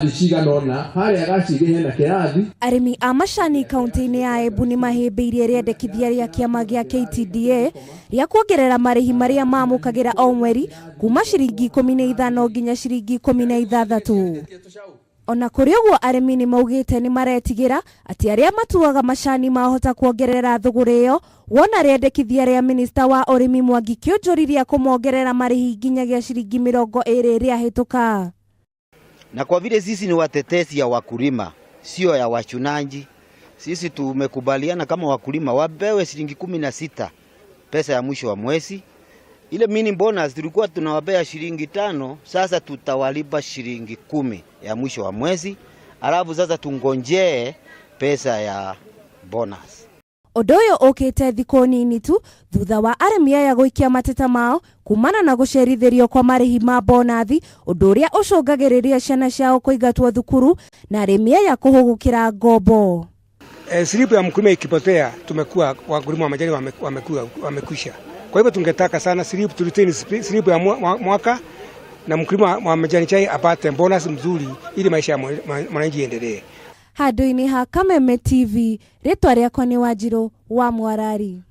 Cigana ũna harĩa Gacirĩ hena kĩrathi. Arĩmi a macani kaunti-inĩ ya Embu nĩ mahĩmbĩirie rĩendekithia rĩa kĩama gĩa KTDA rĩa kuongerera marĩhi marĩa mamũkagĩra o mweri kuma ciringi 15 nginya ciringi 16. Ona kũrĩ ũguo, arĩmi nĩ maugĩte nĩ maretigĩra atĩ arĩa matuaga macani mahota kuongerera thũgũrĩ ĩyo wona rĩendekithia rĩa minista wa ũrĩmi Mwangi Kĩũnjũri rĩa kũmongerera marĩhi nginyagia ciringi 20 rĩahĩtũka. Na kwa vile sisi ni watetezi ya wakulima, sio ya wachunaji, sisi tumekubaliana kama wakulima wapewe shilingi 16 pesa ya mwisho wa mwezi. Ile mini bonus tulikuwa tunawapea shilingi 5, sasa tutawalipa shilingi 10 ya mwisho wa mwezi, alafu sasa tungonjee pesa ya bonus. Ũndũ ũyũ ũkĩte thikũ nini tu thutha wa arĩmi aya gũikia mateta mao kumana na gũcerithĩrio kwa marĩhi ma bonathi, ũndũ ũrĩa ũcũngagĩrĩria ciana ciao kũingatwo thukuru na arĩmi aya kũhũgũkĩra ngombo. Slip ya mkulima ikipotea, tumekuwa wakulima wa majani wamekuwa wamekwisha. Kwa hivyo tungetaka sana slip, turetain slip ya mwaka na mkulima wa majani chai apate bonus mzuri ili maisha ya mwananchi iendelee. Handũ-inĩ ha Kameme TV, rĩtwa rĩakwa nĩ Wanjirũ wa Mwarari.